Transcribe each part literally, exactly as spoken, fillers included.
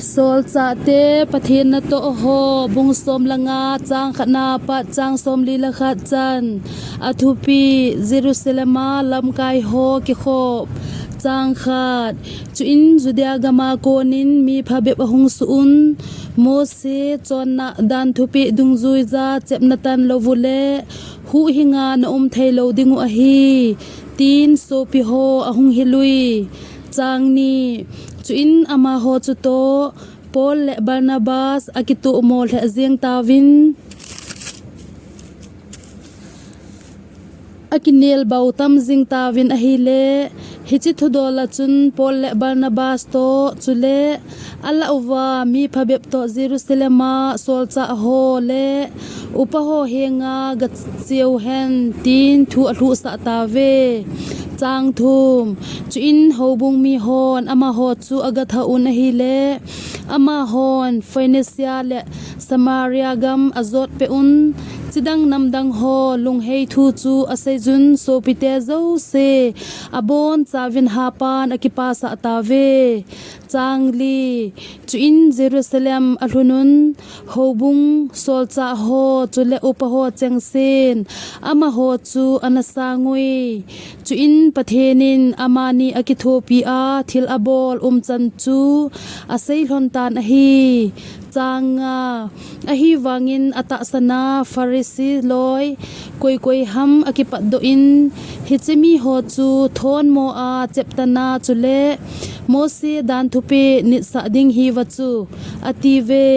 Solchahte Pathen natoh ho, bung som le nga, chang khatna pat chang somli le khat chan. Athupi: Jerusalem a lamkai ho kikhop. Chang khat. Chuin Judea gama konin mi phabep ahung suh un, Mose chonna dan thupeh dungjuija chepna tan lou uleh, huhhinga na um thei lou ding u ahi, tin sopi ho ahung hil ui. Chang ni. Chuin amaho chutoh Paul le Barnabas akitohmo lheh jeng tauvin, akinel bau tam jing tauvin ahileh, hiche thudol a chun Paul le Barnabas toh, chule alah uva mi phabep toh Jerusalem a solchah ho le upa ho henga gache uhen, tin thu alhuhsah tauve. Chang thum. Chuin houbung mihon amaho chu agatha un ahileh, amahon Phoenicia le Samaria gam ajotpeh un, chidang namdang ho lunghei thu chu aseijun sopite jouse abonchauvin hapan akipasah tauve. Chang li. Chuin Jerusalem alhun un, houbung solchah ho chule upa ho chengsen amaho chu ana sang ui. Chuin Pathen in amani akithopi a thil abol umchan chu asei lhon tan ahi. Chang nga. Ahivangin atahsan a Pharisee loi koikoi ham akipatdoh in, hiche miho chu thonmo a cheptan a chule Mose dan thupeh nitsah ding hiuva chu, atiuve.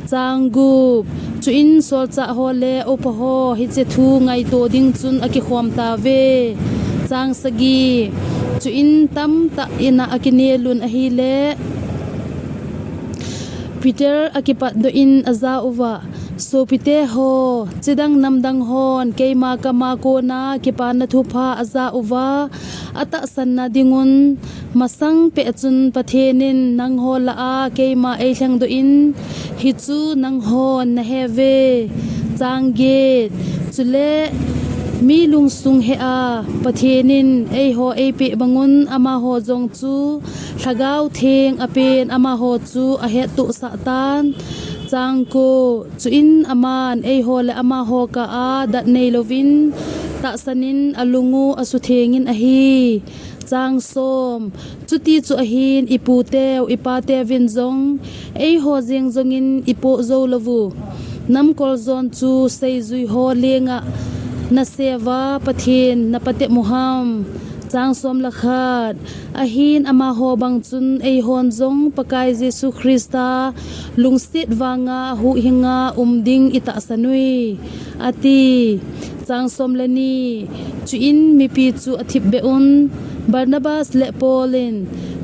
Chang gup. Chuin solchah ho le upa ho hiche thu ngaito ding chun akikhom tauve. Chang sagi. Chuin tamtah in a akinel un ahileh, Peter akipatdoh in ajah uva, Sopite ho, chidang namdang hon keima kama kona kipana thupha ajah uva atahsan na ding un, masang peh chun Pathen in nangho lah a keima eilhengdoh in, hichu nanghon nahe uve. Chang get. Chule mi lungsung hea Pathen in eiho eipeh bang un, amaho jong chu Lhagao Theng apen amaho chu ahettohsah tan. Chang ko. Chuin aman eiho le amaho kah a dat neilouvin tahsan in alung u asutheng in ahi. Chang som. Chuti chu ahin, iputeu ipateuvin jong eiho jeng jongin ipoh jou lou u. Namkol jon chu seijui ho lenga nasei uva Pathen napatep u ham. Chang som le khat. Ahin amaho bang chun eihon jong Pakai Jesu Christa lungset vanga huhhinga um ding itahsan ui, ati. Chang som le ni. Chuin mipi chu athipbeh un, Barnabas le Paul in,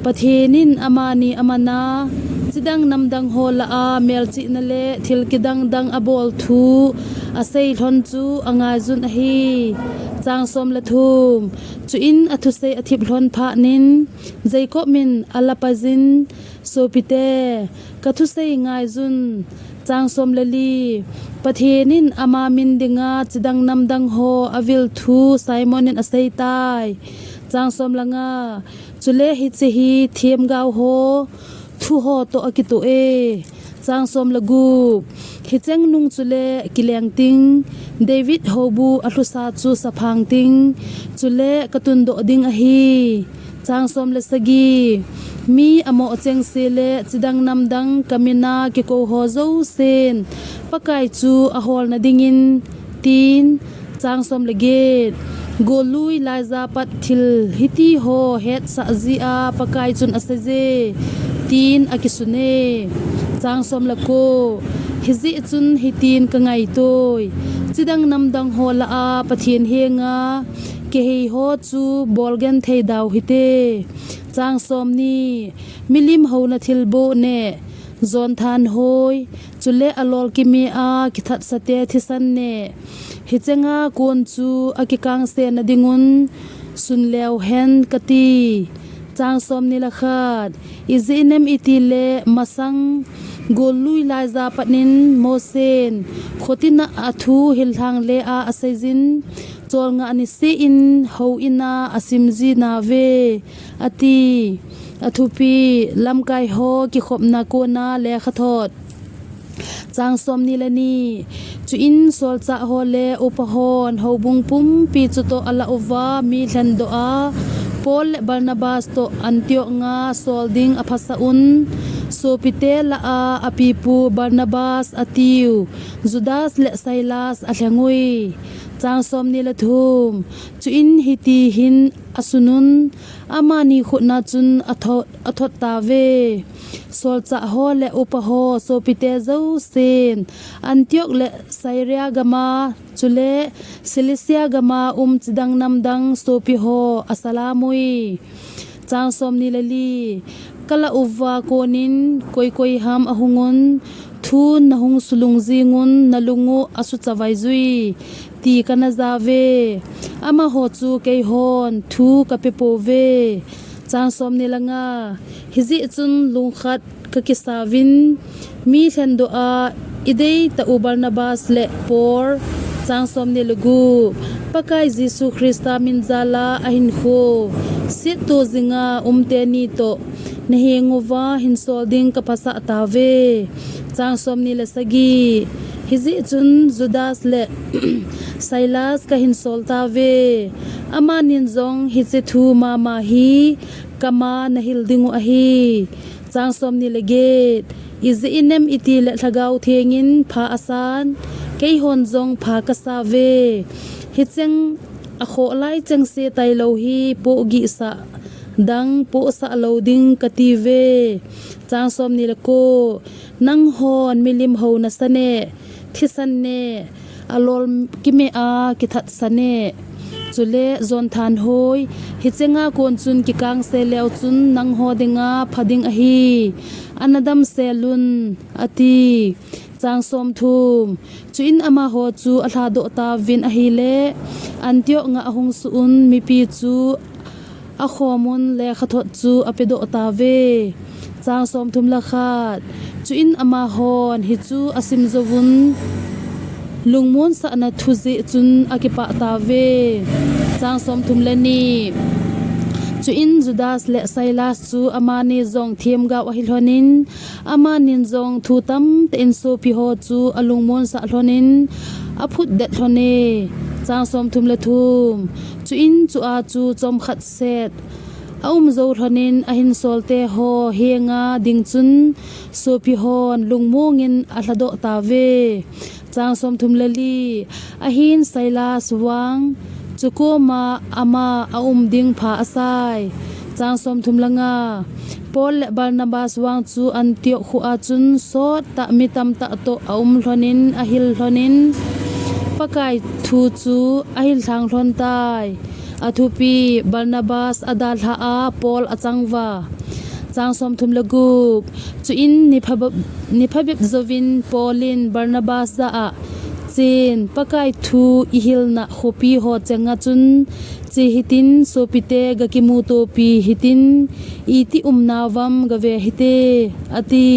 Pathen in amani aman a, chidang namdang ho lah a melchihna le thil kidang dang abol thu asei lhon chu angaijun ahi. Chang som le thum. Chuin athusei athip lhon phat in, Jacob min alapajin, Sopite, kathusei ngaijun. Chang som le li. Pathen in ama min dinga chidang namdang ho avil thu Simon in asei tai. Chang som le nga. Chule hiche hi themgao ho thu ho toh akitoh e. Chang som le gup. Hicheng nung chule kileng ting, David houbu alhusa chu saphang ting, chule katundoh ding ahi. Chang som le sagi. Mi amoh chengse le chidang namdang kamin a kikou ho jousen Pakai chu aholna dingin, tin. Chang som le get. Gollui laija pat thil hiti ho hetsah jia Pakai chun aseije, tin akisun e. Chang som le ko. Hijeh chun hitin kangaito e, chidang namdang ho lah a Pathen henga kihei ho chu bolgenthei dau hite. Chang som ni. Milim houna thilboh neh, jonthan hoi, chule alol kime a kithatsate thisan neh, hichenga kon chu akikangse na dingun sun leu hen kati. Chang som ni le khat. Ijeh inem itile masang gollui laija pat in Mosen khotin a athu hillhang le a aseijin, cholngah niseh in houin a asimji nauve, ati. Athupi, lamkai ho kikhopna kona lekhathot. Chang somni le ni. Chuin solchah ho le upa hon houbung pumpi chutoh alah uva mi lhendoh a, Paul le Barnabas toh Antioch nga sol ding aphasah un, sopite lah a apipu Barnabas atiu Judas le Silas alheng ui. Chang somni le thum. Chuin hiti hin asun un, amani khutna chun athot, athot tave. Solchah ho le upa ho sopite jousen Antioch le Syria gama, chule Cilicia gama um chidang namdang sopi ho asalam ui. Chang somni le li. Kalah uva konin koi koi ham ahung un, thun nahung sulung jing un nalung u asuchavai jui, ti kana jave. Amaho chu keihon thu kape pouve. Chang somni le nga. Hijeh chun lungkhat kakisa uvin, mi lhendoh a idei tah u Barnabas le Paul. Chang somni le gup. Pakai Jesu Christa min jal a ahinkho setto jinga umte ni toh naheng uva hinsol ding kaphasah tave. Chang somni le sagi. Hijeh chun Judas le Silas kahinsol tave. Amanin jong hiche thu mama hi kama nahil ding u ahi. Chang somni le get. Ijeh inem itile Lhagao Theng in pha asan, keihon jong pha kasa uve. Hicheng akhoh lai chengse tailou hi pohgihsah dang pohsah lou ding kati uve. Chang somni le ko. Nanghon milim hou nasa ne, thisan ne, alol kimeh a kithatsa ne, chule jon thanhoi, hichenga kon chun kikangse leu chun nangho dinga pha ding ahi, ana damsel un, ati. Chang somthum. Chuin amaho chu alhadoh tauvin ahile, Antioch nga ahung suh un mipi chu akhom un lekhathot chu apedoh tauve. Chang somthum le khat. Chuin amahon hichu asim jouvun, lungmonsahna thu jeh chun akipah tauve. Chang somthum le ni. Chuin Judas le Silas chu amani jong themgao ahi lhonin, amanin jong thu tamtah in sopi ho chu alungmonsah lhonin, aphutdet lhone. Chang somthum le thum. Chuin chua chu chomkhat set aum jou lhonin, ahinsolte ho henga ding chun sopi hon lungmongin alhadoh tauve. Chang somthum le li. Ahin Silas vang chukoma ama aum ding pha asai. Chang somthum le nga. Paul le Barnabas vang chu Antioch khoa chun sottah mi tamtah toh aum lhonin, ahil lhonin, Pakai thu chu ahil lhang lhon tai. Athupi, Barnabas adalhah a Paul achang uva. Chang somthum le gup. Chuin niphabep, niphabep jouvin Paul in Barnabas jah a, chen, Pakai thu ihilna khopi ho chenga chun che hitin, sopite gakimutopi hitin, iti umna uvam gave hite, ati.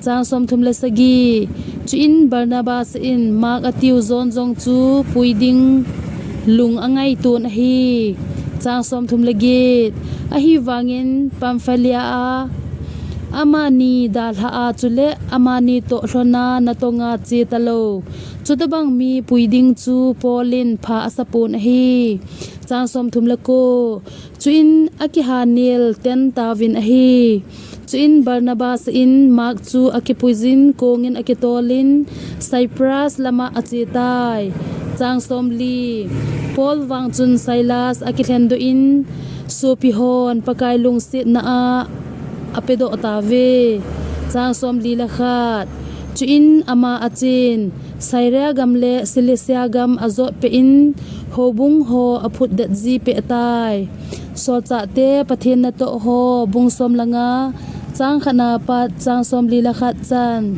Chang somthum le sagi. Chuin Barnabas in Mark atiu John jong chu pui ding lung angaiton ahi. Chang somthum le get. Ahivangin Pamphylia a amani dalhah a, chule amani toh lhona natonga che talou, chutobang mi pui ding chu Paul in pha asapon ahi. Chang somthum le ko. Chuin akihanel ten tauvin ahi. Chuin Barnabas in Mark chu akipuijin kongin akitolin Cyprus lama achetai. Chang somli. Paul vang chun Silas akilhendoh in sopi hon Pakai lungsetna a apedoh tauve. Chang somli le khat. Chuin ama achen, Syria gam le Cilicia gam ajotpeh in, houbung ho aphutdet ji peh tai. Solchahte Pathen natoh ho bung som le nga, chang khatna pat chang somli le khat chan.